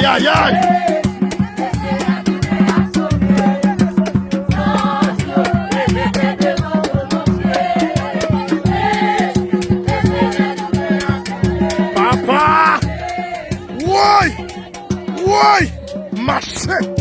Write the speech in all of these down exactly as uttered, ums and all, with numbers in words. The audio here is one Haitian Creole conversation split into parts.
Ayayay! Papa! Woy! Woy! Mache!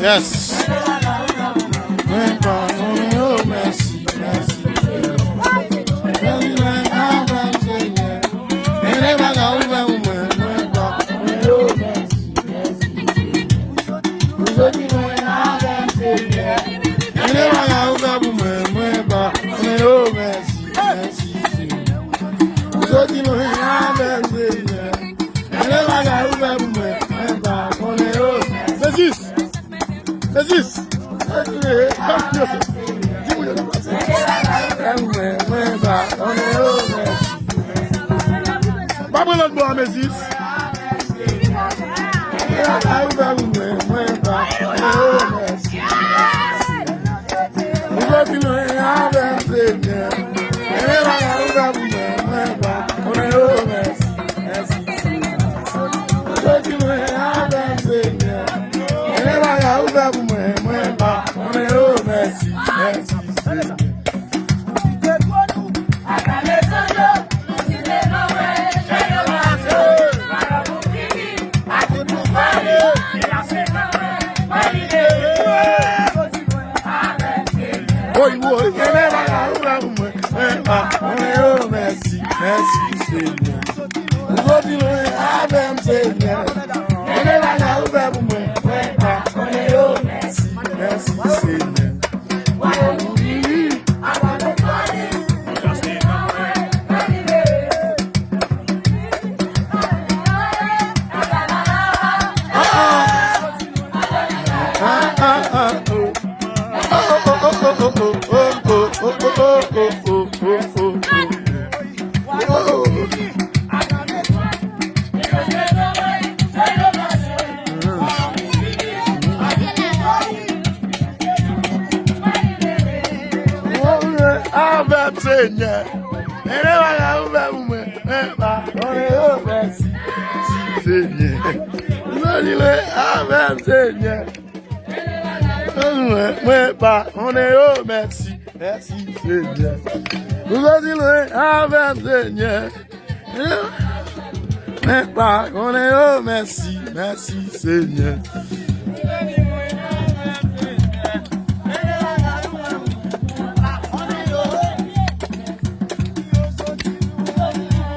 Yes. Mwen pa konnen yo, mèsi, mèsi. Mèsi, mèsi, mèsi, Senyè. Mèsi, bagay ou fè pou mwen, mwen pa konnen yo, mèsi, mèsi. Ou soti lwen avè m, Senyè. Mèsi, bagay ou fè pou mwen, mwen pa konnen yo, mèsi, mèsi, Senyè. Ou soti lwen avè m, Senyè. Mèsi, bagay ou fè pou mwen, mwen pa konnen yo. Mezis! Mezis! Di moun yo nan pase. Mwen, mwen pa konnen yo, mèsi. Pa pran lòt bò a, Mezis. Mwen pa konnen yo, mèsi. Ou soti lwen avè m, Senyè. Mwen pa konnen yo, mèsi. Mèsi, Senyè. Ou soti lwen avè m, Senyè. Mwen pa konnen yo, mèsi. Mèsi, Senyè. Woy, woy, kenbe bagay ou fè pou mwen. Mwen pa konnen yo, mèsi, mèsi, Senyè. Ou soti lwen avè m, Senyè. Kenbe bagay ou fè pou mwen. Mwen pa konnen yo, mèsi, mèsi, Senyè. Avè m, Senyè. Mèsi, bagay ou fè pou mwen. Mwen pa konnen yo, mèsi, Senyè. Mwen li lwen avè m, Senyè. Mwen, mwen pa konnen yo, mèsi, mèsi, Senyè. Ou soti lwen avè m, Senyè. Mwen pa konnen yo, mèsi, mèsi, Senyè.